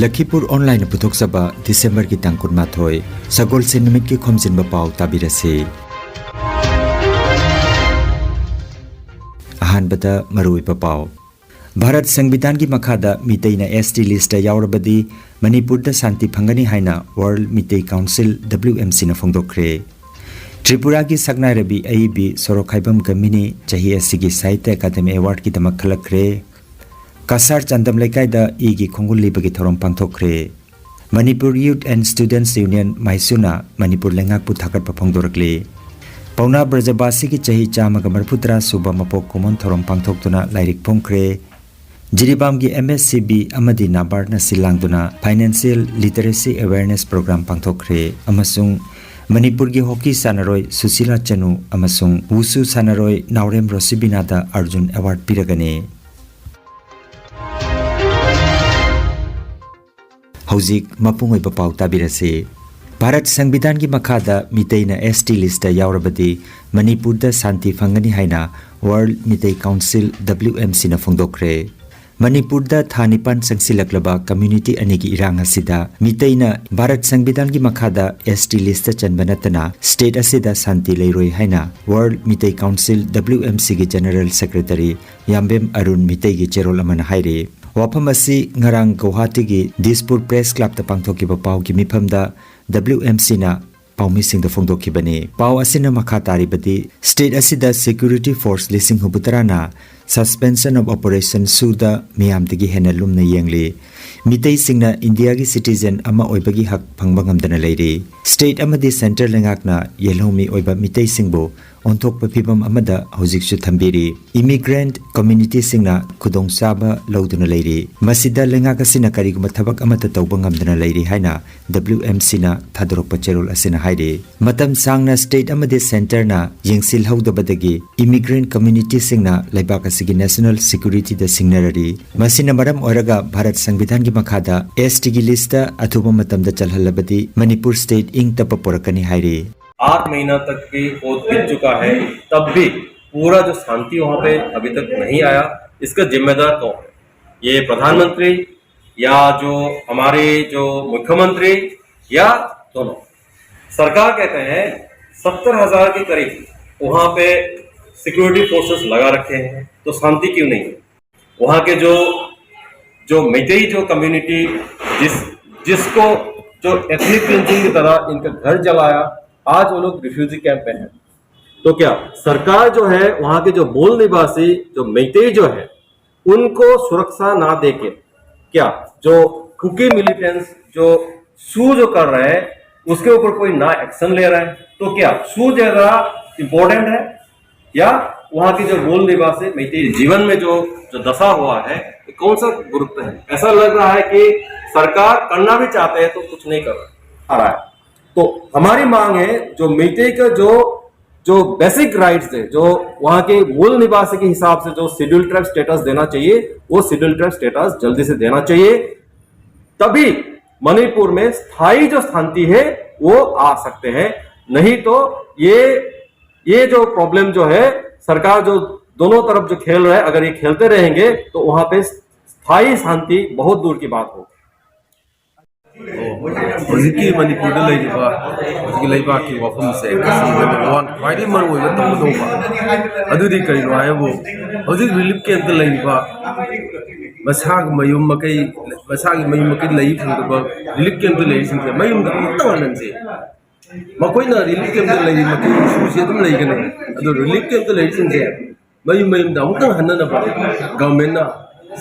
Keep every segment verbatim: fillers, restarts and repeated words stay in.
ꯂꯈꯤꯄꯨꯔ ꯑꯣꯟꯂꯥꯏꯟꯅ ꯄꯨꯊꯣꯛꯆꯕ ꯗꯤꯁꯦꯝꯕꯔꯒꯤ ꯇꯥꯡ ꯀꯨꯟꯃꯥꯊꯣꯏ, ꯁꯒꯣꯜꯁꯦꯟ ꯅꯨꯃꯤꯠꯀꯤ ꯈꯣꯝꯖꯤꯟꯕ ꯄꯥꯎ ꯇꯥꯕꯤꯔꯁꯤ꯫ ꯑꯍꯥꯟꯕꯗ ꯃꯔꯨꯑꯣꯏꯕ ꯄꯥꯎ꯫ ꯚꯥꯔꯠ ꯁꯪꯕꯤꯙꯥꯟꯒꯤ ꯃꯈꯥꯗ ꯃꯤꯇꯩꯅ S T list ꯌꯥꯎꯔꯕꯗꯤ ꯃꯅꯤꯄꯨꯔꯗ ꯁꯥꯟꯇꯤ ꯐꯪꯒꯅꯤ ꯍꯥꯏꯅ World Meitei Council, W M C ꯅ ꯐꯣꯡꯗꯣꯛꯈ꯭ꯔꯦ꯫ ꯇ꯭ꯔꯤꯄꯨꯔꯥꯒꯤ ꯁꯛꯅꯥꯏꯔꯕꯤ ꯑꯏꯕꯤ ꯁꯣꯔꯣꯛꯈꯥꯏꯕꯝ ꯒꯃꯤꯅꯤ ꯆꯍꯤ ꯑꯁꯤꯒꯤ ꯁꯥꯍꯤꯇ꯭ꯌ ꯑꯀꯥꯗꯃꯤ ꯑꯦꯋꯥꯔꯗꯀꯤꯗꯃꯛ ꯈꯜꯂꯛꯈ꯭ꯔꯦ꯫ ꯀꯁꯥꯔ ꯆꯥꯟꯗꯝ ꯂꯩꯀꯥꯏꯗ ꯏꯒꯤ ꯈꯣꯡꯒꯨꯜ ꯂꯤꯕꯒꯤ ꯊꯧꯔꯝ ꯄꯥꯡꯊꯣꯛꯈ꯭ꯔꯦ꯫ Manipur Youth and Students Union, ꯃꯥꯏꯁꯨꯅ Manipur ꯂꯩꯉꯥꯛꯄꯨ ꯊꯥꯒꯠꯄ ꯐꯣꯡꯗꯣꯔꯛꯂꯤ꯫ ꯄꯥꯎꯅꯥ ꯕ꯭ꯔꯖꯕꯥꯁꯤꯒꯤ ꯆꯍꯤ ꯆꯥꯝꯃꯒ ꯃꯔꯤꯐꯨꯇꯔꯥ ꯁꯨꯕ ꯃꯄꯣꯛ ꯀꯨꯝꯑꯣꯟ ꯊꯧꯔꯝ ꯄꯥꯡꯊꯣꯛꯇꯨꯅ ꯂꯥꯏꯔꯤꯛ ꯐꯣꯡꯈ꯭ꯔꯦ꯫ ꯖꯤꯔꯤꯕꯥꯝꯒꯤ M S C B ꯑꯃꯗꯤ NABARD ꯅ ꯁꯤꯜ ꯂꯥꯡꯗꯨꯅ Financial Literacy Awareness Program ꯄꯥꯡꯊꯣꯛꯈ꯭ꯔꯦ ꯑꯃꯁꯨꯡ ꯃꯅꯤꯄꯨꯔꯒꯤ ꯍꯣꯀꯤ ꯁꯥꯟꯅꯔꯣꯏ ꯁꯨꯁꯤꯂꯥ ꯆꯅꯨ ꯑꯃꯁꯨꯡ ꯋꯨꯁꯨ ꯁꯥꯟꯅꯔꯣꯏ ꯅꯥꯎꯔꯦꯝ ꯔꯣꯁꯤꯕꯤꯅꯥꯗ ꯑꯔꯖꯨꯟ ꯑꯦꯋꯥꯔꯗ ꯄꯤꯔꯒꯅꯤ꯫ ꯍꯧꯖꯤꯛ ꯃꯄꯨꯡ ꯑꯣꯏꯕ ꯄꯥꯎ ꯇꯥꯕꯤꯔꯁꯤ꯫ ꯚꯥꯔꯠ ꯁꯪꯕꯤꯙꯥꯟꯒꯤ ꯃꯈꯥꯗ ꯃꯤꯇꯩꯅ S T list ꯌꯥꯎꯔꯕꯗꯤ ꯃꯅꯤꯄꯨꯔꯗ ꯁꯥꯟꯇꯤ ꯐꯪꯒꯅꯤ ꯍꯥꯏꯅ World Meitei Council, W M C ꯅ ꯐꯣꯡꯗꯣꯛꯈ꯭ꯔꯦ꯫ ꯃꯅꯤꯄꯨꯔꯗ ꯊꯥ ꯅꯤꯄꯥꯟ ꯆꯪꯁꯤꯜꯂꯛꯂꯕ community ꯑꯅꯤꯒꯤ ꯏꯔꯥꯡ ꯑꯁꯤꯗ ꯃꯤꯇꯩꯅ ꯚꯥꯔꯠ ꯁꯪꯕꯤꯙꯥꯟꯒꯤ ꯃꯈꯥꯗ S T list ꯆꯟꯕ ꯅꯠꯇꯅ state ꯑꯁꯤꯗ ꯁꯥꯟꯇꯤ ꯂꯩꯔꯣꯏ ꯍꯥꯏꯅ World Meitei Council, W M C ꯒꯤ General Secretary ꯌꯥꯝꯕꯦꯝ ꯑꯔꯨꯟ ꯃꯤꯇꯩꯒꯤ ꯆꯦꯔꯣꯜ ꯑꯃꯅ ꯍꯥꯏꯔꯤ꯫ ꯋꯥꯐꯝ ꯑꯁꯤ ꯉꯔꯥꯡ ꯒꯧꯍꯥꯇꯤꯒꯤ ꯗꯤꯁꯄꯨꯔ Press Club ꯇ ꯄꯥꯡꯊꯣꯛꯈꯤꯕ ꯄꯥꯎꯒꯤ ꯃꯤꯐꯝꯗ W M C ꯅ ꯄꯥꯎꯃꯤꯁꯤꯡꯗ ꯐꯣꯡꯗꯣꯛꯈꯤꯕꯅꯤ꯫ ꯄꯥꯎ ꯑꯁꯤꯅ ꯃꯈꯥ ꯇꯥꯔꯤꯕꯗꯤ, state ꯑꯁꯤꯗ security force ꯂꯤꯁꯤꯡ ꯍꯨꯝꯐꯨ ꯇꯔꯥꯅ Suspension of Operation ꯁꯨꯗ ꯃꯤꯌꯥꯝꯗꯒꯤ ꯍꯦꯟꯅ ꯂꯨꯝꯅ ꯌꯦꯡꯂꯤ꯫ ꯃꯤꯇꯩꯁꯤꯡꯅ ꯏꯟꯗꯤꯌꯥꯒꯤ citizen ꯑꯃ ꯑꯣꯏꯕꯒꯤ ꯍꯛ ꯐꯪꯕ ꯉꯝꯗꯅ ꯂꯩꯔꯤ꯫ State ꯑꯃꯗꯤ centre ꯂꯩꯉꯥꯛꯅ ꯌꯦꯜꯍꯧꯃꯤ ꯑꯣꯏꯕ ꯃꯤꯇꯩꯁꯤꯡꯕꯨ ꯑꯣꯟꯊꯣꯛꯄ ꯐꯤꯚꯝ ꯑꯃꯗ ꯍꯧꯖꯤꯛꯁꯨ ꯊꯝꯕꯤꯔꯤ꯫ Immigrant community ꯁꯤꯡꯅ ꯈꯨꯗꯣꯡꯆꯥꯕ ꯂꯧꯗꯨꯅ ꯂꯩꯔꯤ꯫ ꯃꯁꯤꯗ ꯂꯩꯉꯥꯛ ꯑꯁꯤꯅ ꯀꯔꯤꯒꯨꯝꯕ ꯊꯕꯛ ꯑꯃꯠꯇ ꯇꯧꯕ ꯉꯝꯗꯅ ꯂꯩꯔꯤ ꯍꯥꯏꯅ W M C ꯅ ꯊꯥꯗꯣꯔꯛꯄ ꯆꯦꯔꯣꯜ ꯑꯁꯤꯅ ꯍꯥꯏꯔꯤ꯫ ꯃꯇꯝ ꯁꯥꯡꯅ state ꯑꯃꯗꯤ centre ꯅ ꯌꯦꯡꯁꯤꯜꯍꯧꯗꯕꯗꯒꯤ immigrant community ꯁꯤꯡꯅ ꯂꯩꯕꯥꯛ ꯑꯁꯤꯒꯤ national security ꯗ ꯁꯤꯡꯅꯔꯔꯤ꯫ ꯃꯁꯤꯅ ꯃꯔꯝ ꯑꯣꯏꯔꯒ ꯚꯥꯔꯠ ꯁꯪꯕꯤꯙꯥꯟꯒꯤ ꯃꯈꯥꯗ S T ꯒꯤ list ꯑꯊꯨꯕ ꯃꯇꯝꯗ ꯆꯜꯍꯜꯂꯕꯗꯤ ꯃꯅꯤꯄꯨꯔ state ꯏꯪ ꯇꯞꯄ ꯄꯨꯔꯛꯀꯅꯤ ꯍꯥꯏꯔꯤ꯫ आठ महीना तक भी हो बीत चुका है, तब भी पूरा जो शांति वहाँ पे अभी तक नहीं आया, इसका जिम्मेदार कौन है? ये प्रधानमंत्री या जो हमारे जो मुख्यमंत्री या दोनों, सरकार कहते हैं सत्तर हजार के करीब वहां पे सिक्योरिटी फोर्सेस लगा रखे हैं, तो शांति क्यों नहीं है? वहां के जो जो मेइतेई जो कम्युनिटी, जिस जिसको जो एथनिक क्लिंजिंग की तरह इनका घर जलाया, आज वो लोग रिफ्यूजी कैंप में हैं। तो क्या सरकार जो है, वहां के जो मूल निवासी जो मेइतेई जो है, उनको सुरक्षा ना देके क्या जो कुकी मिलिटेंट्स जो सू जो कर रहे हैं, उसके ऊपर कोई ना एक्शन ले रहा है? तो क्या सू ज्यादा इंपॉर्टेंट है या वहां की जो मूल निवासी मेइतेई जीवन में जो जो दशा हुआ है, ये कौन सा गुरुत्व है? ऐसा लग रहा है कि सरकार करना भी चाहते हैं तो कुछ नहीं कर रहा है। तो हमारी मांग है, जो मेइतेई का जो जो बेसिक राइट्स है, जो वहां के मूल निवासी के हिसाब से जो शेड्यूल ट्राइब स्टेटस देना चाहिए, वो शेड्यूल ट्राइब स्टेटस जल्दी से देना चाहिए। तभी मणिपुर में स्थायी जो शांति है, वो आ सकते हैं। नहीं तो ये ये जो प्रॉब्लम जो है, सरकार जो दोनों तरफ जो खेल रहा है, अगर ये खेलते रहेंगे तो वहां पे स्थायी शांति बहुत दूर की बात होगी। ꯍꯧꯖꯤꯛꯀꯤ ꯃꯅꯤꯄꯨꯔꯗ ꯂꯩꯔꯤꯕ ꯍꯧꯖꯤꯛꯀꯤ ꯂꯩꯕꯥꯛꯀꯤ ꯋꯥꯐꯝꯁꯦ ꯃꯁꯤ ꯅꯝꯕꯔ ꯋꯥꯟ ꯈ꯭ꯋꯥꯏꯗꯒꯤ ꯃꯔꯨ ꯑꯣꯏꯕ ꯇꯧꯒꯗꯧꯕ ꯑꯗꯨꯗꯤ ꯀꯔꯤꯅꯣ ꯍꯥꯏꯕꯨ, ꯍꯧꯖꯤꯛ ꯔꯤꯂꯤꯐ ꯀꯦꯝꯞꯇ ꯂꯩꯔꯤꯕ ꯃꯁꯥꯒꯤ ꯃꯌꯨꯝ ꯃꯀꯩ ꯃꯁꯥꯒꯤ ꯃꯌꯨꯝ ꯃꯀꯩ ꯂꯩ ꯐꯪꯗꯕ ꯔꯤꯂꯤꯐ ꯀꯦꯝꯞꯇ ꯂꯩꯔꯤꯁꯤꯡꯁꯦ ꯃꯌꯨꯝꯗ ꯑꯃꯨꯛꯇ ꯍꯜꯍꯟꯁꯦ꯫ ꯃꯈꯣꯏꯅ ꯔꯤꯂꯤꯐ ꯀꯦꯝꯞꯇ ꯂꯩꯔꯤ ꯃꯈꯩ ꯏꯁꯨꯁꯦ ꯑꯗꯨꯝ ꯂꯩꯒꯅꯤ꯫ ꯑꯗꯣ ꯔꯤꯂꯤꯐ ꯀꯦꯝꯞꯇ ꯂꯩꯔꯤꯁꯤꯡꯁꯦ ꯃꯌꯨꯝ ꯃꯌꯨꯝꯗ ꯑꯃꯨꯛꯇꯪ ꯍꯟꯅꯅꯕ ꯒꯚꯔꯟꯃꯦꯟꯠꯅ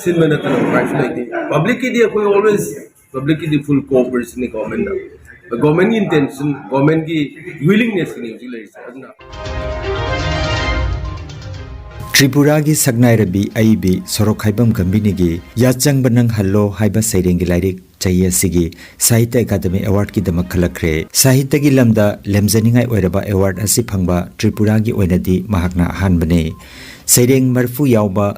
ꯁꯤꯟꯕ ꯅꯠꯇꯅ ꯎꯄꯥꯏꯁꯨ ꯂꯩꯇꯦ꯫ ꯄꯕ꯭ꯂꯤꯛꯀꯤꯗꯤ ꯑꯩꯈꯣꯏ ꯑꯣꯜꯋꯦꯁ ꯄꯕ꯭ꯂꯤꯛꯀꯤꯗꯤ ꯐꯨꯜ ꯀꯣꯑꯣꯄꯔꯦꯁꯟꯅꯤ ꯒꯚꯔꯟꯃꯦꯟꯠꯅ꯫ ꯒꯚꯔꯟꯃꯦꯟꯠꯀꯤ ꯏꯟꯇꯦꯟꯁꯟ, ꯒꯚꯔꯟꯃꯦꯟꯠꯀꯤ ꯋꯤꯂꯤꯡꯅꯦꯁꯅꯤ ꯍꯧꯖꯤꯛ ꯂꯩꯔꯤꯁꯦ꯫ ꯑꯗꯨꯅ ꯇ꯭ꯔꯤꯄꯨꯔꯥꯒꯤ ꯁꯛꯅꯥꯏꯔꯕꯤ ꯑꯏꯕꯤ ꯁꯣꯔꯣꯛꯈꯥꯏꯕꯝ ꯒꯝꯚꯤꯅꯤꯒꯤ ꯌꯥꯆꯪꯕ ꯅꯪ ꯍꯜꯂꯣ ꯍꯥꯏꯕ ꯁꯩꯔꯦꯡꯒꯤ ꯂꯥꯏꯔꯤꯛ ꯆꯍꯤ ꯑꯁꯤꯒꯤ ꯁꯥꯍꯤꯇ꯭ꯌ ꯑꯦꯀꯥꯗꯃꯤ ꯑꯦꯋꯥꯔꯗꯀꯤꯗꯃꯛ ꯈꯜꯂꯛꯈ꯭ꯔꯦ꯫ ꯁꯥꯍꯤꯇ꯭ꯌꯒꯤ ꯂꯝꯗ ꯂꯦꯝꯖꯅꯤꯡꯉꯥꯏ ꯑꯣꯏꯔꯕ ꯑꯦꯋꯥꯔꯗ ꯑꯁꯤ ꯐꯪꯕ ꯇ꯭ꯔꯤꯄꯨꯔꯥꯒꯤ ꯑꯣꯏꯅꯗꯤ ꯃꯍꯥꯛꯅ ꯑꯍꯥꯟꯕꯅꯤ꯫ ꯁꯩꯔꯦꯡ ꯃꯔꯤꯐꯨ ꯌꯥꯎꯕ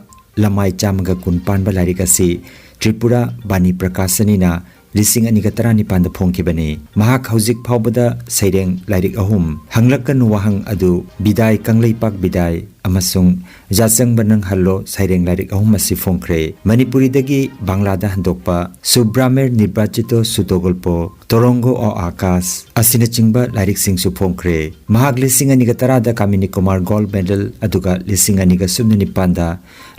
ꯂꯃꯥꯏ ꯆꯥꯝꯃꯒ ꯀꯨꯟ ꯄꯥꯟꯕ ꯂꯥꯏꯔꯤꯛ ꯑꯁꯤ ꯇ꯭ꯔꯤꯄꯨꯔꯥ ꯕꯥꯅꯤ ꯄ꯭ꯔꯀꯥꯁꯅꯤꯅ ꯂꯤꯁꯤꯡ ꯑꯅꯤꯒ ꯇꯔꯥꯅꯤꯄꯥꯟꯗ ꯐꯣꯡꯈꯤꯕꯅꯤ꯫ ꯃꯍꯥꯛ ꯍꯧꯖꯤꯛ ꯐꯥꯎꯕꯗ ꯁꯩꯔꯦꯡ ꯂꯥꯏꯔꯤꯛ ꯑꯍꯨꯝ, ꯍꯪꯂꯛꯀꯅꯨ ꯋꯥꯍꯪ ꯑꯗꯨ, ꯕꯤꯗꯥꯏ ꯀꯪꯂꯩꯄꯥꯛ ꯕꯤꯗꯥꯏ, ꯑꯃꯁꯨꯡ ꯌꯥꯆꯪꯕ ꯅꯪ ꯍꯜꯂꯣ ꯁꯩꯔꯦꯡ ꯂꯥꯏꯔꯤꯛ ꯑꯍꯨꯝ ꯑꯁꯤ ꯐꯣꯡꯈ꯭ꯔꯦ꯫ ꯃꯅꯤꯄꯨꯔꯤꯗꯒꯤ ꯕꯪꯂꯥꯗ ꯍꯟꯗꯣꯛꯄ ꯁꯨꯕ꯭ꯔꯥꯃꯦꯔ ꯅꯤꯔꯕꯥꯆꯤꯇꯣ ꯁꯨꯗꯣꯒꯜꯄꯣ ꯇꯣꯔꯣꯡꯒꯣ ꯑꯣ ꯑꯥꯀꯥꯁ ꯑꯁꯤꯅꯆꯤꯡꯕ ꯂꯥꯏꯔꯤꯛꯁꯤꯡꯁꯨ ꯐꯣꯡꯈ꯭ꯔꯦ꯫ ꯃꯍꯥꯛ ꯂꯤꯁꯤꯡ ꯑꯅꯤꯒ ꯇꯔꯥꯗ ꯀꯥꯃꯤꯅꯤ ꯀꯨꯃꯥꯔ ꯒꯣꯜꯗ ꯃꯦꯗꯜ ꯑꯗꯨꯒ ꯂꯤꯁꯤꯡ ꯑꯅꯤꯒ ꯁꯨꯞꯅ ꯅꯤꯄꯥꯟꯗ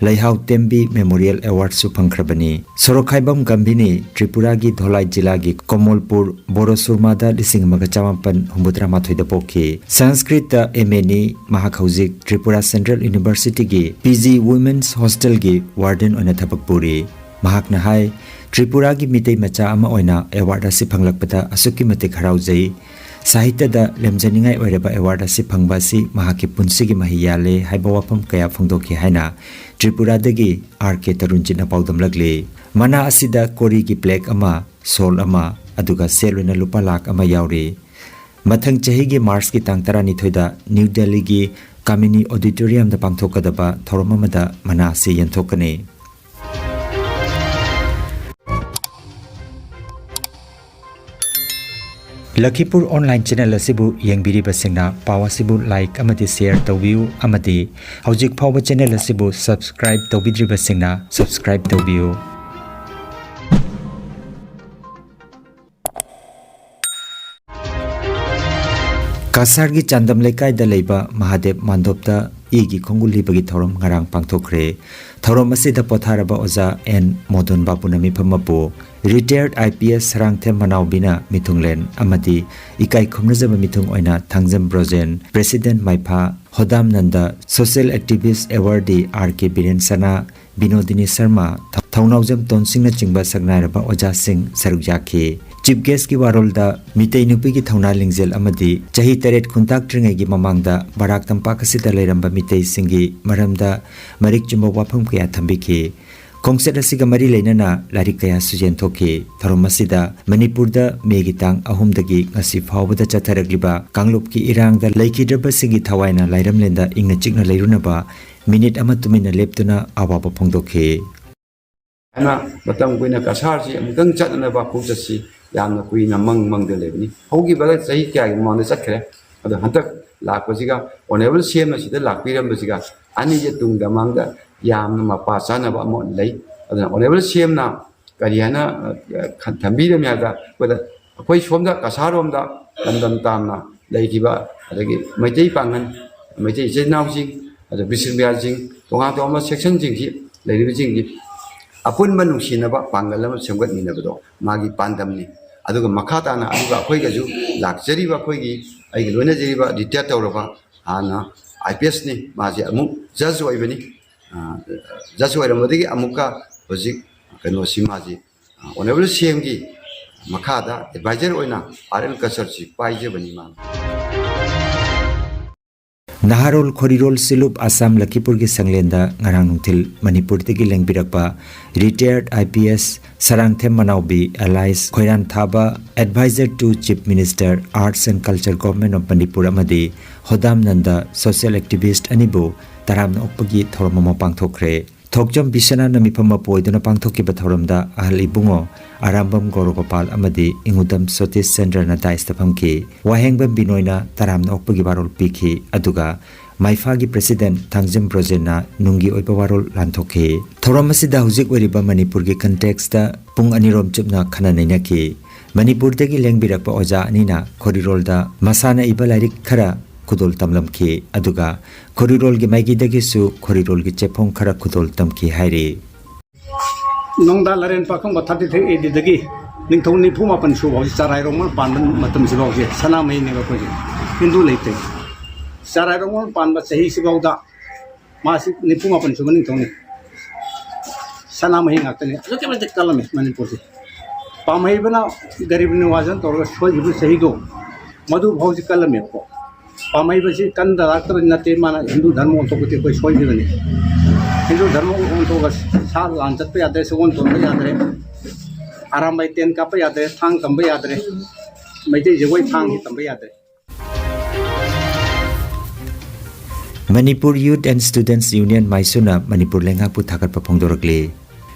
ꯂꯩꯍꯥꯎ ꯇꯦꯝꯕꯤ ꯃꯦꯃꯣꯔꯤꯌꯦꯜ ꯑꯦꯋꯥꯔꯗꯁꯨ ꯐꯪꯈ꯭ꯔꯕꯅꯤ꯫ ꯁꯣꯔꯣꯛꯈꯥꯏꯕꯝ ꯒꯝꯚꯤꯅꯤ ꯇ꯭ꯔꯤꯄꯨꯔꯥꯒꯤ ꯙꯣꯂꯥꯏ ꯖꯤꯂꯥꯒꯤ ꯀꯣꯃꯣꯜꯄꯨꯔ ꯕꯣꯔꯣꯁꯨꯔꯃꯥꯗ ꯂꯤꯁꯤꯡ ꯑꯃꯒ ꯆꯃꯥꯄꯟ ꯍꯨꯝꯐꯨꯇꯔꯥ ꯃꯥꯊꯣꯏꯗ ꯄꯣꯛꯈꯤ꯫ ꯁꯪꯁꯀ꯭ꯔꯤꯠꯇ ꯑꯦꯝ ꯑꯦꯅꯤ꯫ ꯃꯍꯥꯛ ꯍꯧꯖꯤꯛ ꯇ꯭ꯔꯤꯄꯨꯔꯥ ꯁꯦꯟꯇ꯭ꯔꯦꯜ ꯌꯨꯅꯤꯚꯔꯁꯤꯇꯤꯒꯤ ꯄꯤ ꯖꯤ ꯋꯨꯃꯦꯟꯁ ꯍꯣꯁꯇꯦꯜꯒꯤ ꯋꯥꯔꯗꯦꯟ ꯑꯣꯏꯅ ꯊꯕꯛ ꯄꯨꯔꯤ꯫ ꯃꯍꯥꯛꯅ ꯍꯥꯏ, ꯇ꯭ꯔꯤꯄꯨꯔꯥꯒꯤ ꯃꯤꯇꯩ ꯃꯆꯥ ꯑꯃ ꯑꯣꯏꯅ ꯑꯦꯋꯥꯔꯗ ꯑꯁꯤ ꯐꯪꯂꯛꯄꯗ ꯑꯁꯨꯛꯀꯤ ꯃꯇꯤꯛ ꯍꯔꯥꯎꯖꯩ꯫ ꯁꯥꯍꯤꯇ꯭ꯌꯗ ꯂꯦꯝꯖꯅꯤꯡꯉꯥꯏ ꯑꯣꯏꯔꯕ ꯑꯦꯋꯥꯔꯗ ꯑꯁꯤ ꯐꯪꯕ ꯑꯁꯤ ꯃꯍꯥꯛꯀꯤ ꯄꯨꯟꯁꯤꯒꯤ ꯃꯍꯩ ꯌꯥꯜꯂꯦ ꯍꯥꯏꯕ ꯋꯥꯐꯝ ꯀꯌꯥ ꯐꯣꯡꯗꯣꯛꯈꯤ ꯍꯥꯏꯅ ꯇ꯭ꯔꯤꯄꯨꯔꯥꯗꯒꯤ ꯑꯥꯔ ꯀꯦ ꯇꯔꯨꯟꯖꯤꯠꯅ ꯄꯥꯎꯗꯝꯂꯛꯂꯤ꯫ ꯃꯅꯥ ꯑꯁꯤꯗ ꯀꯣꯔꯤꯒꯤ ꯄ꯭ꯂꯦꯛ ꯑꯃ, ꯁꯣꯜ ꯑꯃ, ꯑꯗꯨꯒ ꯁꯦꯜ ꯑꯣꯏꯅ ꯂꯨꯄꯥ ꯂꯥꯈ ꯑꯃ ꯌꯥꯎꯔꯤ꯫ ꯃꯊꯪ ꯆꯍꯤꯒꯤ ꯃꯥꯔꯆꯀꯤ ꯇꯥꯡ ꯇꯔꯥꯅꯤꯊꯣꯏꯗ ꯅ꯭ꯌꯨ ꯗꯦꯜꯂꯤꯒꯤ ꯀꯥꯃꯤꯅꯤ ꯑꯣꯗꯤꯇꯣꯔꯤꯌꯝꯗ ꯄꯥꯡꯊꯣꯛꯀꯗꯕ ꯊꯧꯔꯝ ꯑꯃꯗ ꯃꯅꯥ ꯑꯁꯤ ꯌꯦꯟꯊꯣꯛꯀꯅꯤ꯫ ꯂꯈꯤꯄꯨꯔ ꯑꯣꯟꯂꯥꯏꯟ ꯆꯦꯅꯦꯜ ꯑꯁꯤꯕꯨ ꯌꯦꯡꯕꯤꯔꯤꯕꯁꯤꯡꯅ ꯄꯥꯎ ꯑꯁꯤꯕꯨ ꯂꯥꯏꯛ ꯑꯃꯗꯤ ꯁꯦꯌꯔ ꯇꯧꯕꯤꯌꯨ ꯑꯃꯗꯤ ꯍꯧꯖꯤꯛ ꯐꯥꯎꯕ ꯆꯦꯅꯦꯜ ꯑꯁꯤꯕꯨ ꯁꯕꯁꯀ꯭ꯔꯥꯏꯕ ꯇꯧꯕꯤꯗ꯭ꯔꯤꯕꯁꯤꯡꯅ ꯁꯕꯁꯀ꯭ꯔꯥꯏꯕ ꯇꯧꯕꯤꯌꯨ꯫ ꯀꯁꯥꯔꯒꯤ ꯆꯥꯟꯗꯝ ꯂꯩꯀꯥꯏꯗ ꯂꯩꯕ ꯃꯍꯥꯗꯦꯕ ꯃꯥꯟꯗꯣꯞꯇ ꯏꯒꯤ ꯈꯣꯡꯒꯨꯜ ꯂꯤꯕꯒꯤ ꯊꯧꯔꯝ ꯉꯔꯥꯡ ꯄꯥꯡꯊꯣꯛꯈ꯭ꯔꯦ꯫ ꯊꯧꯔꯝ ꯑꯁꯤꯗ ꯄꯣꯊꯥꯔꯕ ꯑꯣꯖꯥ ꯑꯦꯟ ꯃꯣꯗꯣꯟ ꯕꯥꯕꯨꯅ ꯃꯤꯐꯝ ꯃꯄꯨ, ꯔꯤꯇꯥꯌꯔꯗ ꯑꯥꯏ ꯄꯤ ꯑꯦꯁ ꯁꯔꯥꯡꯊꯦꯝ ꯃꯅꯥꯎꯕꯤꯅ ꯃꯤꯊꯨꯡꯂꯦꯟ ꯑꯃꯗꯤ ꯏꯀꯥꯏ ꯈꯨꯝꯅꯖꯕ ꯃꯤꯊꯨꯡ ꯑꯣꯏꯅ Thangjam Brojen, president ꯃꯥꯏꯐꯥ ꯍꯣꯗꯥꯝ Nanda, social ꯑꯦꯛꯇꯤꯚꯤꯁ꯭ꯠ ꯑꯦꯋꯥꯔꯗꯤ R ꯀꯦ ꯕꯤꯔꯦꯟ ꯁꯅꯥ, ꯕꯤꯅꯣꯗꯤꯅꯤ ꯁꯔꯃ, ꯊ-, ꯊꯧꯅꯥꯎꯖꯝ ꯇꯣꯟꯁꯤꯡꯅꯆꯤꯡꯕ ꯁꯛꯅꯥꯏꯔꯕ ꯑꯣꯖꯥꯁꯤꯡ ꯁꯔꯨꯛ ꯌꯥꯈꯤ꯫ ꯆꯤꯐ ꯒꯦꯁ꯭ꯠꯀꯤ ꯋꯥꯔꯣꯜꯗ ꯃꯤꯇꯩ ꯅꯨꯄꯤꯒꯤ ꯊꯧꯅꯥ ꯂꯤꯡꯖꯦꯜ ꯑꯃꯗꯤ ꯆꯍꯤ ꯇꯔꯦꯠ ꯈꯨꯟꯇꯥꯛꯇ꯭ꯔꯤꯉꯩꯒꯤ ꯃꯃꯥꯡꯗ ꯕꯔꯥꯛ ꯇꯝꯄꯥꯛ ꯑꯁꯤꯗ ꯂꯩꯔꯝꯕ ꯃꯤꯇꯩꯁꯤꯡꯒꯤ ꯃꯔꯝꯗ ꯃꯔꯤꯛ ꯆꯨꯝꯕ ꯋꯥꯐꯝ ꯀꯌꯥ ꯊꯝꯕꯤꯈꯤ꯫ ꯈꯣꯡꯆꯠ ꯑꯁꯤꯒ ꯃꯔꯤ ꯂꯩꯅꯅ ꯂꯥꯏꯔꯤꯛ ꯀꯌꯥꯁꯨ ꯌꯦꯟꯊꯣꯛꯈꯤ꯫ ꯊꯧꯔꯝ ꯑꯁꯤꯗ ꯃꯅꯤꯄꯨꯔꯗ ꯃꯦꯒꯤ ꯇꯥꯡ ꯑꯍꯨꯝꯗꯒꯤ ꯉꯁꯤ ꯐꯥꯎꯕꯗ ꯆꯠꯊꯔꯛꯂꯤꯕ ꯀꯥꯡꯂꯨꯞꯀꯤ ꯏꯔꯥꯡꯗ ꯂꯩꯈꯤꯗ꯭ꯔꯕꯁꯤꯡꯒꯤ ꯊꯋꯥꯏꯅ ꯂꯥꯏꯔꯝꯂꯦꯟꯗ ꯏꯪꯅ ꯆꯤꯛꯅ ꯂꯩꯔꯨꯅꯕ ꯃꯤꯅꯤꯠ ꯑꯃ ꯇꯨꯃꯤꯟꯅ ꯂꯦꯞꯇꯨꯅ ꯑꯋꯥꯕ ꯐꯣꯡꯗꯣꯛꯈꯤ꯫ ꯍꯥꯏꯅ ꯃꯇꯝ ꯀꯨꯏꯅ ꯀꯁꯥꯔꯁꯤ ꯑꯃꯨꯛꯇꯪ ꯆꯠꯅꯅꯕ ꯈꯣꯡꯆꯠꯁꯤ ꯌꯥꯝꯅ ꯀꯨꯏꯅ ꯃꯪ ꯃꯪꯗ ꯂꯩꯕꯅꯤ꯫ ꯍꯧꯈꯤꯕ ꯆꯍꯤ ꯀꯌꯥꯒꯤ ꯃꯃꯥꯡꯗ ꯆꯠꯈ꯭ꯔꯦ꯫ ꯑꯗꯣ ꯍꯟꯗꯛ ꯂꯥꯛꯄꯁꯤꯒ ꯑꯣꯅꯔꯦꯕꯜ ꯁꯤ ꯑꯦꯝꯅ ꯁꯤꯗ ꯂꯥꯛꯄꯤꯔꯝꯕꯁꯤꯒ ꯑꯅꯤꯁꯦ ꯇꯨꯡꯗ ꯃꯥꯡꯗ ꯌꯥꯝꯅ ꯃꯄꯥ ꯆꯥꯅꯕ ꯑꯃ ꯂꯩ꯫ ꯑꯗꯨꯅ ꯑꯣꯅꯔꯦꯕꯜ ꯁꯤ ꯑꯦꯝꯅ ꯀꯔꯤ ꯍꯥꯏꯅ, ꯑ, ꯈ-, ꯊꯝꯕꯤꯔꯝꯃꯤ ꯍꯥꯏꯕꯗ ꯑꯩꯈꯣꯏꯗ, ꯑꯩꯈꯣꯏ ꯁꯣꯝꯗ ꯀꯁꯥꯔꯣꯝꯗ ꯂꯝꯗꯝ ꯇꯥꯝꯅ ꯂꯩꯈꯤꯕ ꯑꯗꯒꯤ ꯃꯩꯇꯩ ꯄꯥꯡꯒꯜ, ꯃꯩꯇꯩ ꯏꯆꯤꯜ ꯏꯅꯥꯎꯁꯤꯡ, ꯑꯗ ꯕꯤꯁꯅꯨꯄ꯭ꯔꯤꯌꯥꯁꯤꯡ, ꯇꯣꯉꯥꯟ ꯇꯣꯉꯥꯟꯕ ꯁꯦꯛꯁꯟꯁꯤꯡꯁꯤ ꯂꯩꯔꯤꯕꯁꯤꯡꯁꯤ ꯑꯄꯨꯟꯕ ꯅꯨꯡꯁꯤꯅꯕ ꯄꯥꯡꯒꯜ ꯑꯃ ꯁꯦꯝꯒꯠꯃꯤꯟꯅꯕꯗꯣ ꯃꯥꯒꯤ ꯄꯥꯟꯗꯝꯅꯤ꯫ ꯑꯗꯨꯒ ꯃꯈꯥ ꯇꯥꯅ ꯑꯗꯨꯒ ꯑꯩꯈꯣꯏꯒꯁꯨ ꯂꯥꯛꯆꯔꯤꯕ ꯑꯩꯈꯣꯏꯒꯤ, ꯑꯩꯒ ꯂꯣꯏꯅꯖꯔꯤꯕ ꯔꯤꯇꯥꯌꯔ ꯇꯧꯔꯕ ꯍꯥꯟꯅ ꯑꯥꯏ ꯄꯤ ꯑꯦꯁꯅꯤ, ꯃꯥꯁꯦ ꯑꯃꯨꯛ ꯖꯖ ꯑꯣꯏꯕꯅꯤ꯫ ꯑ, ꯖꯖ ꯑꯣꯏꯔꯝꯕꯗꯒꯤ ꯑꯃꯨꯛꯀ ꯍꯧꯖꯤꯛ ꯀꯩꯅꯣꯁꯤ ꯃꯥꯁꯤ, ꯑ, ꯑꯣꯅꯔꯦꯕꯜ ꯁꯤ ꯑꯦꯝꯒꯤ ꯃꯈꯥꯗ ꯑꯦꯗꯚꯥꯏꯖꯔ ꯑꯣꯏꯅ ꯑꯥꯔꯠ ꯑꯦꯟ ꯀꯜꯆꯔꯁꯤ ꯄꯥꯏꯖꯕꯅꯤ ꯃꯥꯅ꯫ ꯅꯍꯥꯔꯣꯜ ꯈꯣꯔꯤꯔꯣꯜ ꯁꯤꯂꯨꯞ ꯑꯁꯥꯝ ꯂꯈꯤꯄꯨꯔꯒꯤ ꯁꯪꯂꯦꯟꯗ ꯉꯔꯥꯡ ꯅꯨꯡꯊꯤꯜ ꯃꯅꯤꯄꯨꯔꯗꯒꯤ ꯂꯦꯡꯕꯤꯔꯛꯄ ꯔꯤꯇꯥꯌꯔꯠ I P S Sarangthem ꯃꯅꯥꯎꯕꯤ alias ꯈꯣꯏꯔꯥꯟꯊꯥꯕ, Advisor to Chief Minister, Arts and Culture, Government of Manipur ꯑꯃꯗꯤ ꯍꯣꯗꯥꯝ ꯅꯟꯗ, social activist ꯑꯅꯤꯕꯨ ꯇꯔꯥꯝꯅ ꯑꯣꯛꯄꯒꯤ ꯊꯧꯔꯝ ꯑꯃ ꯄꯥꯡꯊꯣꯛꯈ꯭ꯔꯦ꯫ ꯊꯣꯛꯆꯣꯝ ꯕꯤꯁ꯭ꯋꯅꯥꯊꯅ ꯃꯤꯐꯝ ꯑꯃ ꯄꯨ ꯑꯣꯏꯗꯨꯅ ꯄꯥꯡꯊꯣꯛꯈꯤꯕ ꯊꯧꯔꯝꯗ ꯑꯍꯜ ꯏꯕꯨꯡꯉꯣ ꯑꯔꯥꯝꯕꯝ ꯒꯣꯔꯣꯒꯣꯄꯥꯜ ꯑꯃꯗꯤ ꯏꯉꯨꯗꯝ ꯁꯇꯤꯁ ꯆꯟꯗ꯭ꯔꯅ ꯗꯥꯏꯁꯇ ꯐꯝꯈꯤ꯫ ꯋꯥꯍꯦꯡꯕꯝ ꯕꯤꯅꯣꯏꯅ ꯇꯔꯥꯝꯅ ꯑꯣꯛꯄꯒꯤ ꯋꯥꯔꯣꯜ ꯄꯤꯈꯤ, ꯑꯗꯨꯒ ꯃꯥꯏꯐꯥꯒꯤ president ꯊꯥꯡꯖꯝ ꯕ꯭ꯔꯣꯖꯦꯟꯅ ꯅꯨꯡꯒꯤ ꯑꯣꯏꯕ ꯋꯥꯔꯣꯜ ꯂꯥꯟꯊꯣꯛꯈꯤ꯫ ꯊꯧꯔꯝ ꯑꯁꯤꯗ ꯍꯧꯖꯤꯛ ꯑꯣꯏꯔꯤꯕ ꯃꯅꯤꯄꯨꯔꯒꯤ context ꯄꯨꯡ ꯑꯅꯤꯔꯣꯝ ꯆꯨꯞꯅ ꯈꯟꯅ ꯅꯩꯅꯈꯤ꯫ ꯃꯅꯤꯄꯨꯔꯗꯒꯤ ꯂꯦꯡꯕꯤꯔꯛꯄ ꯑꯣꯖꯥ ꯑꯅꯤꯅ ꯈꯣꯔꯤꯔꯣꯜꯗ ꯃꯁꯥꯅ ꯏꯕ ꯂꯥꯏꯔꯤꯛ ꯈꯔ ꯈꯨꯗꯣꯜ ꯇꯝꯂꯝꯈꯤ, ꯑꯗꯨꯒ ꯈꯣꯔꯤꯔꯣꯜꯒꯤ ꯃꯥꯏꯀꯩꯗꯒꯤꯁꯨ ꯈꯣꯔꯤꯔꯣꯜꯒꯤ ꯆꯦꯐꯣꯡ ꯈꯔ ꯈꯨꯗꯣꯜ ꯇꯝꯈꯤ ꯍꯥꯏꯔꯤ꯫ ꯅꯣꯡꯗꯥ ꯂꯥꯔꯦꯟ ꯄꯥꯈꯪꯕ thirty three A D ꯗꯒꯤ ꯅꯤꯡꯊꯧ ꯅꯤꯐꯨ ꯃꯥꯄꯟ ꯁꯨꯕ ꯍꯧꯖꯤꯛ ꯆꯔꯥꯏꯔꯣꯡꯃ ꯄꯥꯟꯕ ꯃꯇꯝꯁꯤꯐꯥꯎꯁꯦ ꯁꯅꯥꯃꯍꯤꯅꯦꯕ ꯑꯩꯈꯣꯏꯁꯦ꯫ ꯍꯤꯟꯗꯨ ꯂꯩꯇꯦ꯫ ꯆꯔꯥꯏꯔꯣꯡꯃ ꯄꯥꯟꯕ ꯆꯍꯤꯁꯤꯐꯥꯎꯗ ꯃꯥꯁꯤ ꯅꯤꯐꯨ ꯃꯥꯄꯟ ꯁꯨꯕ ꯅꯤꯡꯊꯧꯅꯤ꯫ ꯁꯅꯥꯃꯍꯤ ꯉꯥꯛꯇꯅꯤ꯫ ꯑꯗꯨꯛꯀꯤ ꯃꯇꯤꯛ ꯀꯜꯂꯝꯃꯤ ꯃꯅꯤꯄꯨꯔꯁꯦ꯫ ꯄꯥꯝꯍꯩꯕꯅ ꯒꯔꯤꯕ ꯅꯤꯋꯥꯖꯅ ꯇꯧꯔꯒ ꯁꯣꯏꯈꯤꯕ ꯆꯍꯤꯗꯣ ꯃꯗꯨ ꯐꯥꯎꯁꯤ ꯀꯜꯂꯝꯃꯦꯕꯀꯣ꯫ ꯄꯥꯝꯍꯩꯕꯁꯤ ꯀꯟꯗ ꯂꯥꯛꯇꯕꯗꯤ ꯅꯠꯇꯦ, ꯃꯥꯅ ꯍꯤꯟꯗꯨ ꯙꯔꯃ ꯑꯣꯟꯊꯣꯛꯄꯗꯤ ꯑꯩꯈꯣꯏ ꯁꯣꯏꯈꯤꯕꯅꯤ꯫ ꯍꯤꯟꯗꯨ ꯙꯔꯃ ꯑꯣꯟꯊꯣꯛꯑꯒ ꯁꯥ ꯂꯥꯟ ꯆꯠꯄ ꯌꯥꯗ꯭ꯔꯦ, ꯁꯒꯣꯜ ꯇꯣꯡꯕ ꯌꯥꯗ꯭ꯔꯦ, ꯑꯔꯥꯝꯕꯥꯏ ꯇꯦꯟ ꯀꯥꯞꯄ ꯌꯥꯗ꯭ꯔꯦ, ꯊꯥꯡ ꯇꯝꯕ ꯌꯥꯗ꯭ꯔꯦ, ꯃꯩꯇꯩ ꯖꯒꯣꯏ ꯊꯥꯡꯁꯤ ꯇꯝꯕ ꯌꯥꯗ꯭ꯔꯦ꯫ Manipur Youth and Students Union, ꯃꯥꯏꯁꯨꯅ Manipur ꯂꯩꯉꯥꯛꯄꯨ ꯊꯥꯒꯠꯄ ꯐꯣꯡꯗꯣꯔꯛꯂꯤ꯫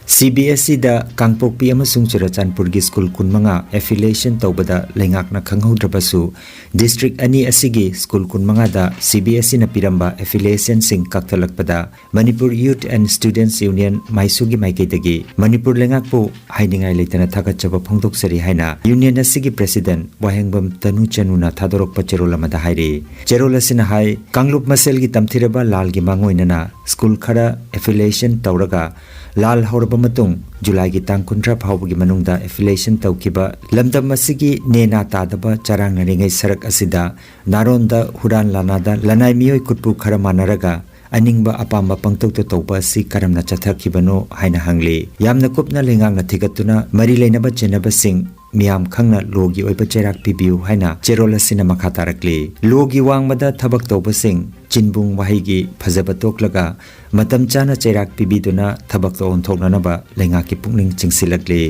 ꯁꯤ ꯕꯤ ꯑꯦꯁ ꯏꯗ ꯀꯥꯡꯄꯣꯛꯄꯤ ꯑꯃꯁꯨꯡ ꯆꯨꯔꯆꯥꯟꯄꯨꯔꯒꯤ ꯁ꯭ꯀꯨꯜ ꯀꯨꯟꯃꯉꯥ affiliation ꯇꯧꯕꯗ ꯂꯩꯉꯥꯛꯅ ꯈꯪꯍꯧꯗ꯭ꯔꯕꯁꯨ, district ꯑꯅꯤ ꯑꯁꯤꯒꯤ ꯁ꯭ꯀꯨꯜ ꯀꯨꯟꯃꯉꯥꯗ ꯁꯤ ꯕꯤ ꯑꯦꯁ ꯏꯅ ꯄꯤꯔꯝꯕ affiliationꯁꯤꯡ ꯀꯛꯊꯠꯂꯛꯄꯗ Manipur Youth and Students Union, ꯃꯥꯏꯁꯨꯒꯤ ꯃꯥꯏꯀꯩꯗꯒꯤ ꯃꯅꯤꯄꯨꯔ ꯂꯩꯉꯥꯛꯄꯨ ꯍꯥꯏꯅꯤꯡꯉꯥꯏ ꯂꯩꯇꯅ ꯊꯥꯒꯠꯆꯕ ꯐꯣꯡꯗꯣꯛꯆꯔꯤ ꯍꯥꯏꯅ union ꯑꯁꯤꯒꯤ president ꯋꯥꯍꯦꯡꯕꯝ ꯇꯅꯨ ꯆꯅꯨꯅ ꯊꯥꯗꯣꯔꯛꯄ ꯆꯦꯔꯣꯜ ꯑꯃꯗ ꯍꯥꯏꯔꯤ꯫ ꯆꯦꯔꯣꯜ ꯑꯁꯤꯅ ꯍꯥꯏ, ꯀꯥꯡꯂꯨꯞ ꯃꯁꯦꯜꯒꯤ ꯇꯝꯊꯤꯔꯕ ꯂꯥꯜꯒꯤ ꯃꯥꯡꯑꯣꯏꯅꯅ ꯁ꯭ꯀꯨꯜ ꯈꯔ affiliation ꯇꯧꯔꯒ ꯂꯥꯜ ꯍꯧꯔꯕ ꯃꯇꯨꯡ ꯖꯨꯂꯥꯏꯒꯤ ꯇꯥꯡ ꯀꯨꯟꯊ꯭ꯔꯥ ꯐꯥꯎꯕꯒꯤ ꯃꯅꯨꯡꯗ affiliation ꯇꯧꯈꯤꯕ ꯂꯝꯗꯝ ꯑꯁꯤꯒꯤ ꯅꯦꯅꯥ ꯇꯥꯗꯕ ꯆꯔꯥꯡꯅꯔꯤꯉꯩ ꯁꯔꯛ ꯑꯁꯤꯗ ꯅꯥꯔꯣꯟꯗ ꯍꯨꯔꯥꯟ ꯂꯥꯟꯅꯥꯗ ꯂꯅꯥꯏ ꯃꯤꯑꯣꯏ ꯈꯨꯠꯄꯨ ꯈꯔ ꯃꯥꯟꯅꯔꯒ ꯑꯅꯤꯡꯕ ꯑꯄꯥꯝꯕ ꯄꯪꯇꯧꯇ ꯇꯧꯕ ꯑꯁꯤ ꯀꯔꯝꯅ ꯆꯠꯊꯈꯤꯕꯅꯣ ꯍꯥꯏꯅ ꯍꯪꯂꯤ꯫ ꯌꯥꯝꯅ ꯀꯨꯞꯅ ꯂꯩꯉꯥꯛꯅ ꯊꯤꯒꯠꯇꯨꯅ ꯃꯔꯤ ꯂꯩꯅꯕ ꯆꯦꯟꯅꯕꯁꯤꯡ ꯃꯤꯌꯥꯝ ꯈꯪꯅ ꯂꯣꯒꯤ ꯑꯣꯏꯕ ꯆꯩꯔꯥꯛ ꯄꯤꯕꯤꯌꯨ ꯍꯥꯏꯅ ꯆꯦꯔꯣꯜ ꯑꯁꯤꯅ ꯃꯈꯥ ꯇꯥꯔꯛꯂꯤ꯫ ꯂꯣꯒꯤ ꯋꯥꯡꯃꯗ ꯊꯕꯛ ꯇꯧꯕꯁꯤꯡ ꯆꯤꯟꯕꯨꯡ ꯋꯥꯍꯩꯒꯤ ꯐꯖꯕ ꯇꯣꯛꯂꯒ ꯃꯇꯝ ꯆꯥꯅ ꯆꯩꯔꯥꯛ ꯄꯤꯕꯤꯗꯨꯅ ꯊꯕꯛꯇ ꯑꯣꯟꯊꯣꯛꯅꯅꯕ ꯂꯩꯉꯥꯛꯀꯤ ꯄꯨꯛꯅꯤꯡ ꯆꯤꯡꯁꯤꯜꯂꯛꯂꯤ꯫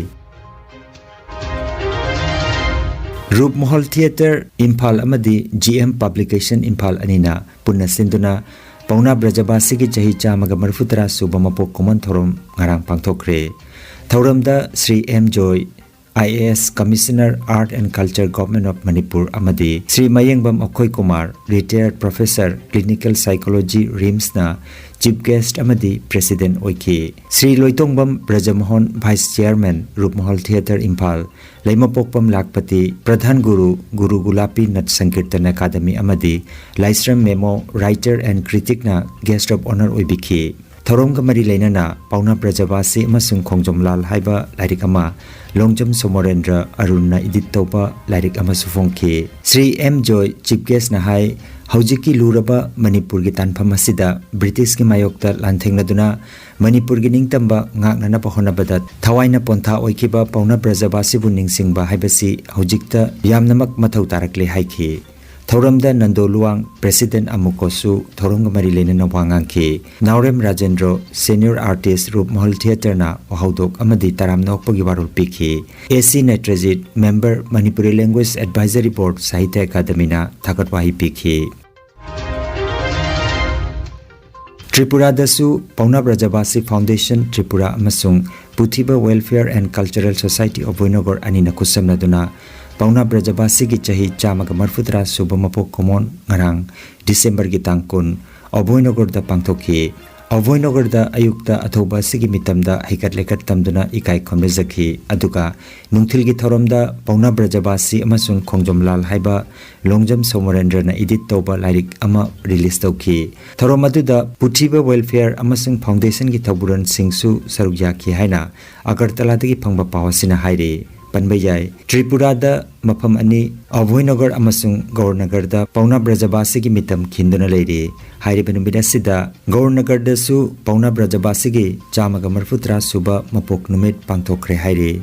ꯔꯨꯞꯃꯍꯜ Theatre ꯏꯝꯐꯥꯜ ꯑꯃꯗꯤ ꯖꯤ ꯑꯦꯝ Publication ꯏꯝꯐꯥꯜ ꯑꯅꯤꯅ ꯄꯨꯟꯅ ꯁꯤꯟꯗꯨꯅ ꯄꯥꯎꯅꯥ ꯕ꯭ꯔꯖꯕꯥꯁꯤꯒꯤ ꯆꯍꯤ ꯆꯥꯝꯃꯒ ꯃꯔꯤꯐꯨ ꯇꯔꯥ ꯁꯨꯕ ꯃꯄꯣꯛ ꯀꯨꯝꯑꯣꯟ ꯊꯧꯔꯝ ꯉꯔꯥꯡ ꯄꯥꯡꯊꯣꯛꯈ꯭ꯔꯦ꯫ ꯊꯧꯔꯝꯗ Shri M Joy, I A S, Commissioner Art and Culture, Government of Manipur, ꯑꯃꯗꯤ ꯁ꯭ꯔꯤ ꯃꯌꯦꯡꯕꯝ ꯑꯈꯣꯏ Kumar, retired professor, clinical psychology, ꯔꯤꯝꯁꯅ chief guest ꯑꯃꯗꯤ president ꯑꯣꯏꯈꯤ꯫ Shri Loitongbam Brajamohan, vice chairman, Rupmahal Theatre Imphal, Leimapokpam Lakpati, Pradhan Guru, Guru Gulapi Nat Sankirtan academy ꯑꯃꯗꯤ ꯂꯥꯏꯁ꯭ꯔꯝ ꯃꯦꯃꯣ, writer and criticꯅ guest of honour ꯑꯣꯏꯕꯤꯈꯤ꯫ ꯊꯧꯔꯝꯒ ꯃꯔꯤ ꯂꯩꯅꯅ ꯄꯥꯎꯅꯥ ꯕ꯭ꯔꯖꯕꯥꯁꯤ ꯑꯃꯁꯨꯡ ꯈꯣꯡꯖꯣꯝ ꯂꯥꯜ ꯍꯥꯏꯕ ꯂꯥꯏꯔꯤꯛ ꯑꯃ ꯂꯣꯡꯖꯝ ꯁꯣꯃꯣꯔꯦꯟꯗ꯭ꯔ ꯑꯔꯨꯟꯅ edit ꯇꯧꯕ ꯂꯥꯏꯔꯤꯛ ꯑꯃꯁꯨ ꯐꯣꯡꯈꯤ꯫ ꯁ꯭ꯔꯤ ꯑꯦꯝ ꯖꯣꯏ, chief guestꯅ ꯍꯥꯏ, ꯍꯧꯖꯤꯛꯀꯤ ꯂꯨꯔꯕ ꯃꯅꯤꯄꯨꯔꯒꯤ ꯇꯥꯟꯐꯝ ꯑꯁꯤꯗ ꯕ꯭ꯔꯤꯇꯤꯁꯀꯤ ꯃꯥꯌꯣꯛꯇ ꯂꯥꯟꯊꯦꯡꯅꯗꯨꯅ ꯃꯅꯤꯄꯨꯔꯒꯤ ꯅꯤꯡꯇꯝꯕ ꯉꯥꯛꯅꯅꯕ ꯍꯣꯠꯅꯕꯗ ꯊꯋꯥꯏꯅ ꯄꯣꯟꯊꯥ ꯑꯣꯏꯈꯤꯕ ꯄꯥꯎꯅꯥ ꯕ꯭ꯔꯖꯕꯥꯁꯤꯕꯨ ꯅꯤꯡꯁꯤꯡꯕ ꯍꯥꯏꯕꯁꯤ ꯍꯧꯖꯤꯛꯇ ꯌꯥꯝꯅꯃꯛ ꯃꯊꯧ ꯇꯥꯔꯛꯂꯦ ꯍꯥꯏꯈꯤ꯫ ꯊꯧꯔꯝꯗ ꯅꯟꯗꯣ ꯂꯨꯋꯥꯡ, president ꯑꯃꯨꯛꯀꯣꯁꯨ ꯊꯧꯔꯝꯒ ꯃꯔꯤ ꯂꯩꯅꯅ ꯋꯥ ꯉꯥꯡꯈꯤ꯫ ꯅꯥꯎꯔꯦꯝ ꯔꯥꯖꯦꯟꯗ꯭ꯔꯣ, senior artist, ꯔꯨꯞꯃꯍꯜ Theatreꯅ ꯋꯥꯍꯧꯗꯣꯛ ꯑꯃꯗꯤ ꯇꯔꯥꯝꯅ ꯑꯣꯛꯄꯒꯤ ꯋꯥꯔꯣꯜ ꯄꯤꯈꯤ꯫ ꯑꯦ ꯁꯤ ꯅꯦꯇ꯭ꯔꯖꯤꯠ, member, Manipuri Language Advisory Board, ꯁꯥꯍꯤꯇ꯭ꯌ ꯑꯦꯀꯥꯗꯃꯤꯅ ꯊꯥꯒꯠ ꯋꯥꯍꯩ ꯄꯤꯈꯤ꯫ ꯇ꯭ꯔꯤꯄꯨꯔꯥꯗꯁꯨ ꯄꯥꯎꯅꯥ ꯕ꯭ꯔꯖꯕꯥꯁꯤ ꯐꯥꯎꯟꯗꯦꯁꯟ ꯇ꯭ꯔꯤꯄꯨꯔꯥ ꯑꯃꯁꯨꯡ ꯄꯨꯊꯤꯕ Welfare and Cultural Society of Voinogar ꯑꯅꯤꯅ ꯈꯨꯠꯁꯝꯅꯗꯨꯅ ꯄꯥꯎꯅꯥ ꯕ꯭ꯔꯖꯕꯥꯁꯤꯒꯤ ꯆꯍꯤ ꯆꯥꯝꯃꯒ ꯃꯔꯤꯐꯨꯇꯔꯥ ꯁꯨꯕ ꯃꯄꯣꯛ ꯀꯨꯝꯑꯣꯟ ꯉꯔꯥꯡ ꯗꯤꯁꯦꯝꯕꯔꯒꯤ ꯇꯥꯡ ꯀꯨꯟ ꯑꯕꯣꯏꯅꯒꯔꯗ ꯄꯥꯡꯊꯣꯛꯈꯤ꯫ ꯑꯕꯣꯏꯅꯒꯔꯗ ꯑꯌꯨꯛꯇ ꯑꯊꯧꯕ ꯑꯁꯤꯒꯤ ꯃꯤꯇꯝꯗ ꯍꯩꯀꯠ ꯂꯩꯀꯠ ꯇꯝꯗꯨꯅ ꯏꯀꯥꯏ ꯈꯨꯝꯅꯖꯈꯤ꯫ ꯑꯗꯨꯒ ꯅꯨꯡꯊꯤꯜꯒꯤ ꯊꯧꯔꯝꯗ ꯄꯥꯎꯅꯥ ꯕ꯭ꯔꯖꯕꯥꯁꯤ ꯑꯃꯁꯨꯡ ꯈꯣꯡꯖꯣꯝ ꯂꯥꯜ ꯍꯥꯏꯕ ꯂꯣꯡꯖꯝ ꯁꯣꯃꯣꯔꯦꯟꯗ꯭ꯔꯅ edit ꯇꯧꯕ ꯂꯥꯏꯔꯤꯛ ꯑꯃ release ꯇꯧꯈꯤ꯫ ꯊꯧꯔꯝ ꯑꯗꯨꯗ ꯄꯨꯊꯤꯕ Welfare ꯑꯃꯁꯨꯡ Foundation ꯒꯤ ꯊꯧꯕꯨꯔꯟꯁꯤꯡꯁꯨ ꯁꯔꯨꯛ ꯌꯥꯈꯤ ꯍꯥꯏꯅ ꯑꯒꯔꯇꯂꯥꯗꯒꯤ ꯐꯪꯕ ꯄꯥꯎ ꯑꯁꯤꯅ ꯍꯥꯏꯔꯤ꯫ ꯄꯟꯕ ꯌꯥꯏ, ꯇ꯭ꯔꯤꯄꯨꯔꯥꯗ ꯃꯐꯝ ꯑꯅꯤ, ꯑꯕꯣꯏꯅꯒꯔ ꯑꯃꯁꯨꯡ ꯒꯧꯔꯅꯒꯔꯗ ꯄꯥꯎꯅꯥ ꯕ꯭ꯔꯖꯕꯥꯁꯤꯒꯤ ꯃꯤꯇꯝ ꯈꯤꯟꯗꯨꯅ ꯂꯩꯔꯤ꯫ ꯍꯥꯏꯔꯤꯕ ꯅꯨꯃꯤꯠ ꯑꯁꯤꯗ ꯒꯧꯔꯅꯒꯔꯗꯁꯨ ꯄꯥꯎꯅꯥ ꯕ꯭ꯔꯖꯕꯥꯁꯤꯒꯤ ꯆꯥꯝꯃꯒ ꯃꯔꯤꯐꯨꯇꯔꯥ ꯁꯨꯕ ꯃꯄꯣꯛ ꯅꯨꯃꯤꯠ ꯄꯥꯡꯊꯣꯛꯈ꯭ꯔꯦ ꯍꯥꯏꯔꯤ꯫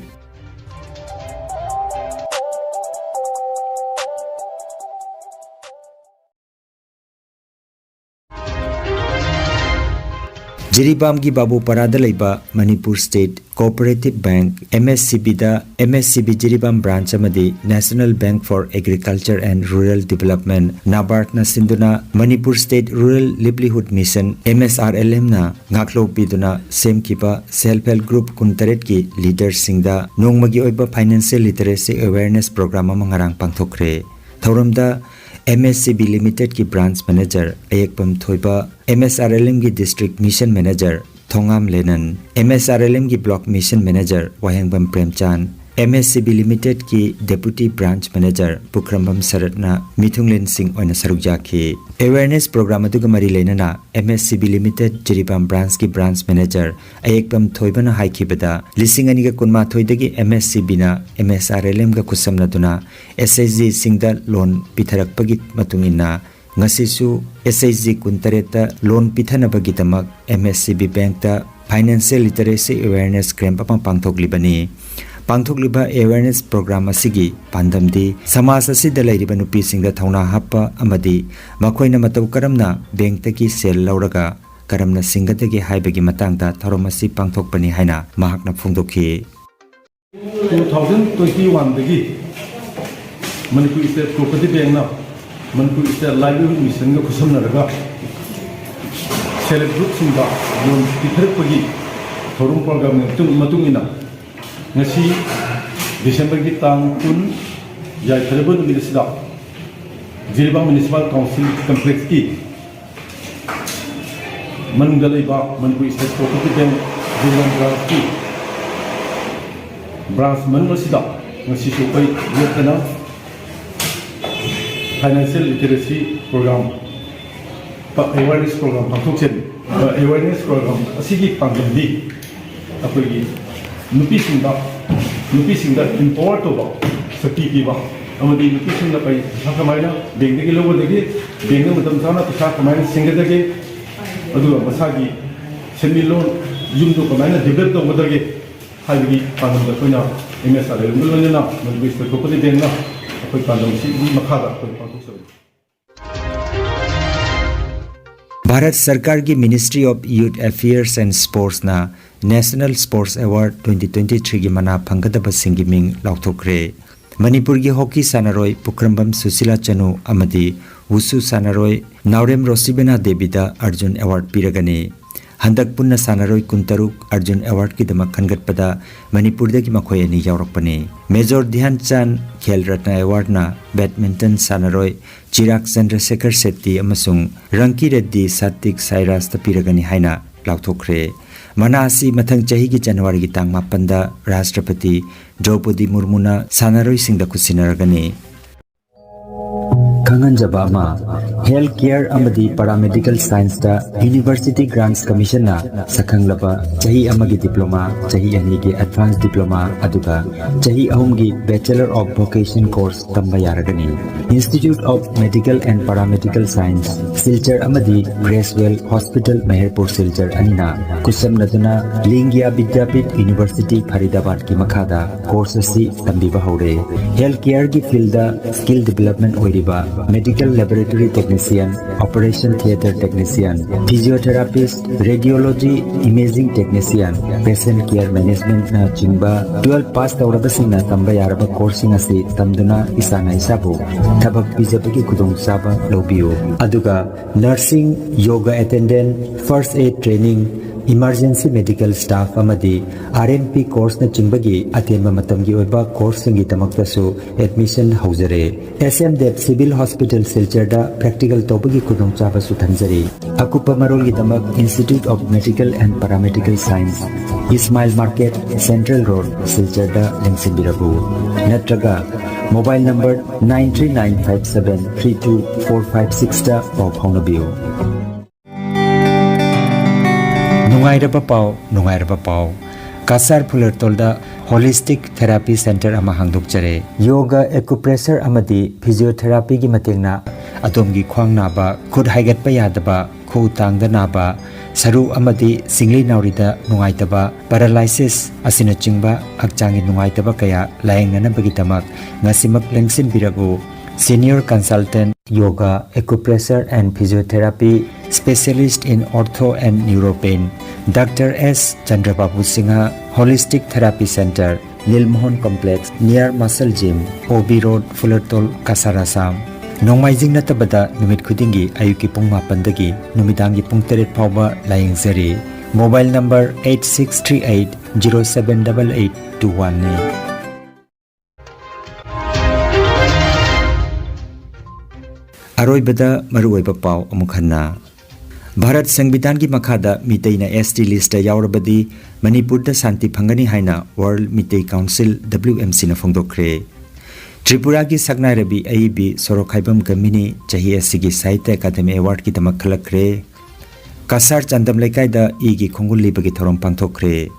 ꯖꯤꯔꯤꯕꯥꯝꯒꯤ ꯕꯥꯕꯨꯄꯥꯔꯥꯗ ꯂꯩꯕ Manipur state cooperative bank, MSCB ꯗ MSCB ꯖꯤꯔꯤꯕꯥꯝ ꯕ꯭ꯔꯥꯟꯆ ꯑꯃꯗꯤ National Bank for Agriculture and Rural Development, NABARD ꯅ ꯁꯤꯟꯗꯨꯅ Manipur state rural livelihood mission, MSRLM ꯅ ꯉꯥꯛꯂꯧ ꯄꯤꯗꯨꯅ ꯁꯦꯝꯈꯤꯕ Self Help Group ꯀꯨꯟꯇꯔꯦꯠꯀꯤ ꯂꯤꯗꯔꯁꯤꯡꯗ ꯅꯣꯡꯃꯒꯤ ꯑꯣꯏꯕ Financial Literacy Awareness Program ꯑꯃ ꯉꯔꯥꯡ ꯄꯥꯡꯊꯣꯛꯈ꯭ꯔꯦ꯫ ꯊꯧꯔꯝꯗ MSCB Limited ꯀꯤ branch manager Ayekpam Thoiba, MSRLM ꯒꯤ district mission manager Thongam Lenin, MSRLM ꯒꯤ block mission manager Wahengbam Premchand, MSCB Limited ꯀꯤ ꯗꯦꯄꯨꯇꯤ ꯕ꯭ꯔꯥꯟꯆ ꯃꯦꯅꯦꯖꯔ ꯄꯨꯈ꯭ꯔꯝꯕꯝ ꯁꯔꯠꯅ ꯃꯤꯊꯨꯡꯂꯦꯟꯁꯤꯡ ꯑꯣꯏꯅ ꯁꯔꯨꯛ ꯌꯥꯈꯤ꯫ Awareness program ꯑꯗꯨꯒ ꯃꯔꯤ ꯂꯩꯅꯅ MSCB Limited ꯖꯤꯔꯤꯕꯥꯝ ꯕ꯭ꯔꯥꯟꯆꯀꯤ ꯕ꯭ꯔꯥꯟꯆ ꯃꯦꯅꯦꯖꯔ ꯑꯌꯦꯛꯄꯝ ꯊꯣꯏꯕꯅ ꯍꯥꯏꯈꯤꯕꯗ, ꯂꯤꯁꯤꯡ ꯑꯅꯤꯒ ꯀꯨꯟꯃꯥꯊꯣꯏꯗꯒꯤ MSCB ꯅ MSRLM ꯒ ꯈꯨꯠꯁꯝꯅꯗꯨꯅ SHG ꯁꯤꯡꯗ ꯂꯣꯟ ꯄꯤꯊꯔꯛꯄꯒꯤ ꯃꯇꯨꯡ ꯏꯟꯅ, ꯉꯁꯤꯁꯨ SHG ꯀꯨꯟꯇꯔꯦꯠꯇ ꯂꯣꯟ ꯄꯤꯊꯅꯕꯒꯤꯗꯃꯛ MSCB ꯕꯦꯡꯛꯇ Financial Literacy Awareness Camp ꯑꯃ ꯄꯥꯡꯊꯣꯛꯂꯤꯕꯅꯤ꯫ ꯄꯥꯡꯊꯣꯛꯂꯤꯕ awareness program ꯑꯁꯤꯒꯤ ꯄꯥꯟꯗꯝꯗꯤ ꯁꯃꯥꯖ ꯑꯁꯤꯗ ꯂꯩꯔꯤꯕ ꯅꯨꯄꯤꯁꯤꯡꯗ ꯊꯧꯅꯥ ꯍꯥꯞꯄ ꯑꯃꯗꯤ ꯃꯈꯣꯏꯅ ꯃꯇꯧ ꯀꯔꯝꯅ ꯕꯦꯡꯛꯇꯒꯤ ꯁꯦꯜ ꯂꯧꯔꯒ ꯀꯔꯝꯅ ꯁꯤꯡꯒꯗꯒꯦ ꯍꯥꯏꯕꯒꯤ ꯃꯇꯥꯡꯗ ꯊꯧꯔꯝ ꯑꯁꯤ ꯄꯥꯡꯊꯣꯛꯄꯅꯤ ꯍꯥꯏꯅ ꯃꯍꯥꯛꯅ ꯐꯣꯡꯗꯣꯛꯈꯤ꯫ Two thousand twenty one ꯗꯒꯤ ꯃꯅꯤꯄꯨꯔ ꯁ꯭ꯇꯦꯠ ꯀꯣꯑꯣꯄꯔꯦꯇꯤꯚ ꯕꯦꯡꯛꯅ ꯃꯅꯤꯄꯨꯔ ꯁ꯭ꯇꯦꯠ ꯂꯥꯏꯚꯂꯤꯍꯨꯗ ꯃꯤꯁꯟꯒ ꯈꯨꯠꯁꯝꯅꯔꯒ ꯁꯦꯜꯐ ꯍꯦꯜꯞ ꯒ꯭ꯔꯨꯞꯁꯤꯡꯗ ꯂꯣꯟ ꯄꯤꯊꯔꯛꯄꯒꯤ ꯊꯧꯔꯝ ꯄ꯭ꯔꯣꯒ꯭ꯔꯥꯝꯒꯤ ꯃꯇꯨꯡ ꯃꯇꯨꯡ ꯏꯟꯅ ꯉꯁꯤ ꯗꯤꯁꯦꯝꯕꯔꯒꯤ ꯇꯥꯡ ꯀꯨꯟ ꯌꯥꯏꯐꯔꯕ ꯅꯨꯃꯤꯠ ꯑꯁꯤꯗ ꯖꯤꯔꯤꯕꯥꯝ ꯃ꯭ꯌꯨꯅꯤꯁꯤꯄꯥꯜ ꯀꯥꯎꯟꯁꯤꯜ ꯀꯝꯄ꯭ꯂꯦꯛꯁꯀꯤ ꯃꯅꯨꯡꯗ ꯂꯩꯕ Manipur state cooperative bank Jiribam ꯕ꯭ꯔꯥꯟꯁꯀꯤ ꯕ꯭ꯔꯥꯟꯁ ꯃꯅꯨꯡ ꯑꯁꯤꯗ ꯉꯁꯤꯁꯨ ꯑꯩꯈꯣꯏ ꯂꯦꯞꯇꯅ financial literacy programme, awareness programme ꯄꯥꯡꯊꯣꯛꯆꯔꯤ꯫ ꯑꯦꯋꯥꯔꯅꯦꯁ ꯄ꯭ꯔꯣꯒ꯭ꯔꯥꯝ ꯑꯁꯤꯒꯤ ꯄꯥꯟꯗꯝꯗꯤ ꯑꯩꯈꯣꯏꯒꯤ ꯅꯨꯄꯤꯁꯤꯡꯗ, ꯅꯨꯄꯤꯁꯤꯡꯗ ꯏꯝꯄꯥꯋꯔ ꯇꯧꯕ, ꯁꯛꯇꯤ ꯄꯤꯕ, ꯑꯃꯗꯤ ꯅꯨꯄꯤꯁꯤꯡꯅ ꯀꯔꯤ ꯄꯩꯁꯥ ꯀꯃꯥꯏꯅ ꯕꯦꯡꯗꯒꯤ ꯂꯧꯒꯗꯒꯦ, ꯕꯦꯡꯅ ꯃꯇꯝ ꯆꯥꯅ ꯄꯩꯁꯥ ꯀꯃꯥꯏꯅ ꯁꯤꯡꯒꯗꯒꯦ, ꯑꯗꯨꯒ ꯃꯁꯥꯒꯤ ꯁꯦꯟꯃꯤꯠꯂꯣꯟ ꯌꯨꯝꯗꯨ ꯀꯃꯥꯏꯅ ꯗꯤꯕꯂꯞ ꯇꯧꯒꯗꯒꯦ ꯍꯥꯏꯕꯒꯤ ꯄꯥꯟꯗꯝꯗ ꯑꯩꯈꯣꯏꯅ ꯑꯦꯝ ꯑꯦꯁ ꯑꯥꯔ ꯑꯦꯜꯒ ꯂꯣꯏꯅꯅ ꯃꯅꯤꯄꯨꯔ ꯏꯁꯇꯦꯠ ꯀꯣꯑꯣꯄꯔꯦꯇꯤꯚ ꯕꯦꯡꯅ ꯑꯩꯈꯣꯏ ꯄꯥꯟꯗꯝꯁꯤꯒꯤ ꯃꯈꯥꯗ ꯑꯩꯈꯣꯏ ꯄꯥꯡꯊꯣꯛꯆꯕꯅꯤ꯫ ꯚꯥꯔꯠ ꯁꯔꯀꯥꯔꯒꯤ Ministry of Youth Affairs and Sportsꯅ National Sports Award twenty twenty threeꯒꯤ ꯃꯅꯥ ꯐꯪꯒꯗꯕꯁꯤꯡꯒꯤ ꯃꯤꯡ ꯂꯥꯎꯊꯣꯛꯈ꯭ꯔꯦ꯫ ꯃꯅꯤꯄꯨꯔꯒꯤ ꯍꯣꯀꯤ ꯁꯥꯟꯅꯔꯣꯏ ꯄꯨꯈ꯭ꯔꯝꯕꯝ ꯁꯨꯁꯤꯂꯥ ꯆꯅꯨ ꯑꯃꯗꯤ ꯋꯨꯁꯨ ꯁꯥꯟꯅꯔꯣꯏ ꯅꯥꯎꯔꯦꯝ ꯔꯣꯁꯤꯕꯤꯅꯥ ꯗꯦꯕꯤꯗ ꯑꯔꯖꯨꯟ ꯑꯦꯋꯥꯔꯗ ꯄꯤꯔꯒꯅꯤ꯫ ꯍꯟꯗꯛ ꯄꯨꯟꯅ ꯁꯥꯟꯅꯔꯣꯏ ꯀꯨꯟꯇꯔꯨꯛ ꯑꯔꯖꯨꯟ ꯑꯦꯋꯥꯔꯗꯀꯤꯗꯃꯛ ꯈꯟꯒꯠꯄꯗ ꯃꯅꯤꯄꯨꯔꯗꯒꯤ ꯃꯈꯣꯏ ꯑꯅꯤ ꯌꯥꯎꯔꯛꯄꯅꯤ꯫ ꯃꯦꯖꯣꯔ ꯙ꯭ꯌꯥꯟ ꯆꯥꯟ ꯈꯦꯜ ꯔꯠꯅ ꯑꯦꯋꯥꯔꯗꯅ ꯕꯦꯗꯃꯤꯟꯇꯟ ꯁꯥꯟꯅꯔꯣꯏ ꯆꯤꯔꯥꯛ ꯆꯟꯗ꯭ꯔꯁꯦꯈꯔ ꯁꯦꯠꯇꯤ ꯑꯃꯁꯨꯡ ꯔꯪꯀꯤ ꯔꯦꯗ꯭ꯗꯤ ꯁꯥꯇꯤꯛ ꯁꯥꯏꯔꯥꯁꯇ ꯄꯤꯔꯒꯅꯤ ꯍꯥꯏꯅ ꯂꯥꯎꯊꯣꯛꯈ꯭ꯔꯦ꯫ ꯃꯅꯥ ꯑꯁꯤ ꯃꯊꯪ ꯆꯍꯤꯒꯤ ꯖꯅꯋꯥꯔꯤꯒꯤ ꯇꯥꯡ ꯃꯥꯄꯟꯗ ꯔꯥꯁꯇ꯭ꯔꯄꯇꯤ ꯗ꯭ꯔꯧꯄꯗꯤ ꯃꯨꯔꯃꯨꯅ ꯁꯥꯟꯅꯔꯣꯏꯁꯤꯡꯗ ꯈꯨꯠꯁꯤꯟꯅꯔꯒꯅꯤ꯫ ꯈꯪꯍꯟꯖꯕ ꯑꯃ, ꯍꯦꯜꯊ ꯀꯦꯌꯔ ꯑꯃꯗꯤ ꯄꯦꯔꯥꯃꯦꯗꯤꯀꯦꯜ ꯁꯥꯏꯟꯁꯇ ꯌꯨꯅꯤꯚꯔꯁꯤꯇꯤ ꯒ꯭ꯔꯥꯟꯠꯁ ꯀꯃꯤꯁꯟꯅ ꯁꯛꯈꯪꯂꯕ ꯆꯍꯤ ꯑꯃꯒꯤ ꯗꯤꯄ꯭ꯂꯣꯃꯥ, ꯆꯍꯤ ꯑꯅꯤꯒꯤ ꯑꯦꯗꯚꯥꯟꯁ ꯗꯤꯄ꯭ꯂꯣꯃꯥ, ꯑꯗꯨꯒ ꯆꯍꯤ ꯑꯍꯨꯝꯒꯤ Bachelor of Vocation course ꯇꯝꯕ ꯌꯥꯔꯒꯅꯤ꯫ Institute of Medical and Paramedical Science, Silchar ꯑꯃꯗꯤ ꯒ꯭ꯔꯦꯁꯋꯦꯜ ꯍꯣꯁꯄꯤꯇꯥꯜ ꯃꯦꯍꯔꯄꯨꯔ ꯁꯤꯜꯆꯔ ꯑꯅꯤꯅ ꯈꯨꯠꯁꯝꯅꯗꯨꯅ ꯂꯤꯡꯒ꯭ꯌꯥ ꯕꯤꯗ꯭ꯌꯥꯄꯤꯊ ꯌꯨꯅꯤꯚꯔꯁꯤꯇꯤ ꯐꯔꯤꯗꯥꯕꯥꯗꯀꯤ ꯃꯈꯥꯗ ꯀꯣꯔꯁ ꯑꯁꯤ ꯇꯝꯕꯤꯕ ꯍꯧꯔꯦ꯫ ꯍꯦꯜꯊ ꯀꯦꯌꯔꯒꯤ ꯐꯤꯜꯗ ꯁ꯭ꯀꯤꯜ ꯗꯤꯕꯦꯂꯞꯃꯦꯟ ꯑꯣꯏꯔꯤꯕ medical laboratory technology Technician, Operation Theatre Technician, Physiotherapist, Radiology, Imaging Technician, Patient Care Managementꯅ ꯆꯤꯡꯕ ꯇꯨꯋꯦꯜꯐ ꯄꯥꯁ ꯇꯧꯔꯕꯁꯤꯡꯅ ꯇꯝꯕ ꯌꯥꯔꯕ ꯀꯣꯔꯁꯁꯤꯡ ꯑꯁꯤ ꯇꯝꯗꯨꯅ ꯏꯁꯥꯅ ꯏꯁꯥꯕꯨ ꯊꯕꯛ ꯄꯤꯖꯕꯒꯤ ꯈꯨꯗꯣꯡꯆꯥꯕ ꯂꯧꯕꯤꯌꯨ꯫ ꯑꯗꯨꯒ nursing, yoga attendant, first aid training, emergency medical staff ꯑꯃꯗꯤ R N P courseꯅꯆꯤꯡꯕꯒꯤ ꯑꯇꯦꯟꯕ ꯃꯇꯝꯒꯤ ꯑꯣꯏꯕ ꯀꯣꯔꯁꯁꯤꯡꯒꯤꯗꯃꯛꯇꯁꯨ admission ꯍꯧꯖꯔꯦ꯫ S M Dev Civil Hospital ꯁꯤꯜꯆꯔꯗ practical ꯇꯧꯕꯒꯤ ꯈꯨꯗꯣꯡꯆꯥꯕꯁꯨ ꯊꯝꯖꯔꯤ꯫ ꯑꯀꯨꯞꯄ ꯃꯔꯣꯜꯒꯤꯗꯃꯛ Institute of Medical and Paramedical Science, Ismail Market, Central Road, ꯁꯤꯜꯆꯔꯗ ꯂꯦꯡꯁꯤꯟꯕꯤꯔꯛꯎ꯫ ꯅꯠꯇ꯭ꯔꯒ mobile number nine three nine five seven three two four five sixꯇ ꯄꯥꯎ ꯐꯥꯎꯅꯕꯤꯌꯨ꯫ ꯅꯨꯡꯉꯥꯏꯔꯕ ꯄꯥꯎ, ꯅꯨꯡꯉꯥꯏꯔꯕ ꯄꯥꯎ꯫ ꯀꯁꯥꯔ ꯐꯨꯂꯔꯇꯣꯜꯗ Holistic Therapy Center ꯑꯃ ꯍꯥꯡꯗꯣꯛꯆꯔꯦ꯫ Yoga, acupressure ꯑꯃꯗꯤ physiotherapyꯒꯤ ꯃꯇꯦꯡꯅ ꯑꯗꯣꯝꯒꯤ ꯈ꯭ꯋꯥꯡ ꯅꯥꯕ, ꯈꯨꯠ ꯍꯥꯏꯒꯠꯄ ꯌꯥꯗꯕ, ꯈꯨꯎ ꯇꯥꯡꯗ ꯅꯥꯕ, ꯁꯔꯨ ꯑꯃꯗꯤ ꯁꯤꯡꯂꯤ ꯅꯥꯎꯔꯤꯗ ꯅꯨꯡꯉꯥꯏꯇꯕ, paralysis ꯑꯁꯤꯅꯆꯤꯡꯕ ꯍꯛꯆꯥꯡꯒꯤ ꯅꯨꯡꯉꯥꯏꯇꯕ ꯀꯌꯥ ꯂꯥꯌꯦꯡꯅꯅꯕꯒꯤꯗꯃꯛ ꯉꯁꯤꯃꯛ ꯂꯦꯡꯁꯤꯟꯕꯤꯔꯛꯎ꯫ Senior Consultant, Yoga, Acupressure and Physiotherapy, Specialist in Ortho and Neuropain, Doctor S Chandrababu Singha, Holistic Therapy Center, Nilmohan Complex, near Muscle Gym, O B Road, Fulartol, Kasar, Assam. ꯅꯣꯡꯃꯥꯏꯖꯤꯡ ꯅꯠꯇꯕꯗ ꯅꯨꯃꯤꯠ ꯈꯨꯗꯤꯡꯒꯤ ꯑꯌꯨꯛꯀꯤ ꯄꯨꯡ ꯃꯥꯄꯟꯗꯒꯤ ꯅꯨꯃꯤꯗꯥꯡꯒꯤ ꯄꯨꯡ ꯇꯔꯦꯠ ꯐꯥꯎꯕ ꯂꯥꯌꯦꯡꯖꯔꯤ꯫ Mobile number eight six three eight zero seven double eight two oneꯅꯤ꯫ ꯑꯔꯣꯏꯕꯗ ꯃꯔꯨꯑꯣꯏꯕ ꯄꯥꯎ ꯑꯃꯨꯛ ꯍꯟꯅ꯫ ꯚꯥꯔꯠ ꯁꯪꯕꯤꯙꯥꯟꯒꯤ ꯃꯈꯥꯗ ꯃꯤꯇꯩꯅ S T listꯇ ꯌꯥꯎꯔꯕꯗꯤ ꯃꯅꯤꯄꯨꯔꯗ ꯁꯥꯟꯇꯤ ꯐꯪꯒꯅꯤ ꯍꯥꯏꯅ World Meitei Council, W M Cꯅ ꯐꯣꯡꯗꯣꯛꯈ꯭ꯔꯦ꯫ ꯇ꯭ꯔꯤꯄꯨꯔꯥꯒꯤ ꯁꯛꯅꯥꯏꯔꯕꯤ ꯑꯏꯕꯤ ꯁꯣꯔꯣꯛꯈꯥꯏꯕꯝ ꯒꯃꯤꯅꯤ ꯆꯍꯤ ꯑꯁꯤꯒꯤ ꯁꯥꯍꯤꯇ꯭ꯌ ꯑꯦꯀꯥꯗꯃꯤ ꯑꯦꯋꯥꯔꯗꯀꯤꯗꯃꯛ ꯈꯜꯂꯛꯈ꯭ꯔꯦ꯫ ꯀꯁꯥꯔ ꯆꯥꯟꯗꯝ ꯂꯩꯀꯥꯏꯗ ꯏꯒꯤ ꯈꯣꯡꯒꯨꯜ ꯂꯤꯕꯒꯤ ꯊꯧꯔꯝ ꯄꯥꯡꯊꯣꯛꯈ꯭ꯔꯦ꯫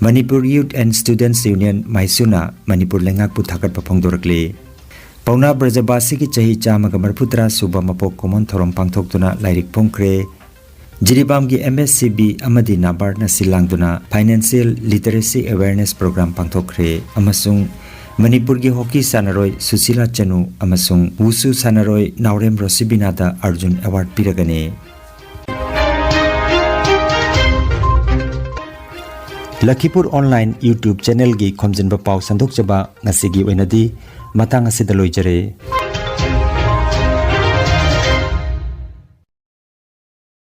Manipur Youth and Students Union, ꯃꯥꯏꯁꯨꯅ Manipur ꯂꯩꯉꯥꯛꯄꯨ ꯊꯥꯒꯠꯄ ꯐꯣꯡꯗꯣꯔꯛꯂꯤ꯫ ꯄꯥꯎꯅꯥ ꯕ꯭ꯔꯖꯕꯥꯁꯤꯒꯤ ꯆꯍꯤ ꯆꯥꯝꯃꯒ ꯃꯔꯤꯐꯨꯇꯔꯥ ꯁꯨꯕ ꯃꯄꯣꯛ ꯀꯨꯝꯑꯣꯟ ꯊꯧꯔꯝ ꯄꯥꯡꯊꯣꯛꯇꯨꯅ ꯂꯥꯏꯔꯤꯛ ꯐꯣꯡꯈ꯭ꯔꯦ꯫ ꯖꯤꯔꯤꯕꯥꯝꯒꯤ M S C B ꯑꯃꯗꯤ ꯅꯥꯕꯥꯔꯗꯅ ꯁꯤꯜ ꯂꯥꯡꯗꯨꯅ Financial Literacy Awareness Program ꯄꯥꯡꯊꯣꯛꯈ꯭ꯔꯦ ꯑꯃꯁꯨꯡ ꯃꯅꯤꯄꯨꯔꯒꯤ ꯍꯣꯀꯤ ꯁꯥꯟꯅꯔꯣꯏ ꯁꯨꯁꯤꯂꯥ ꯆꯅꯨ ꯑꯃꯁꯨꯡ ꯋꯨꯁꯨ ꯁꯥꯟꯅꯔꯣꯏ ꯅꯥꯎꯔꯦꯝ ꯔꯣꯁꯤꯕꯤꯅꯥꯗ ꯑꯔꯖꯨꯟ ꯑꯦꯋꯥꯔꯗ ꯄꯤꯔꯒꯅꯤ꯫ ꯂꯈꯤꯄꯨꯔ ꯑꯣꯟꯂꯥꯏꯟ YouTube ꯆꯦꯅꯦꯜꯒꯤ ꯈꯣꯝꯖꯤꯟꯕ ꯄꯥꯎ ꯁꯟꯗꯣꯛꯆꯕ ꯉꯁꯤꯒꯤ ꯑꯣꯏꯅꯗꯤ ꯃꯇꯥꯡ ꯑꯁꯤꯗ ꯂꯣꯏꯖꯔꯦ꯫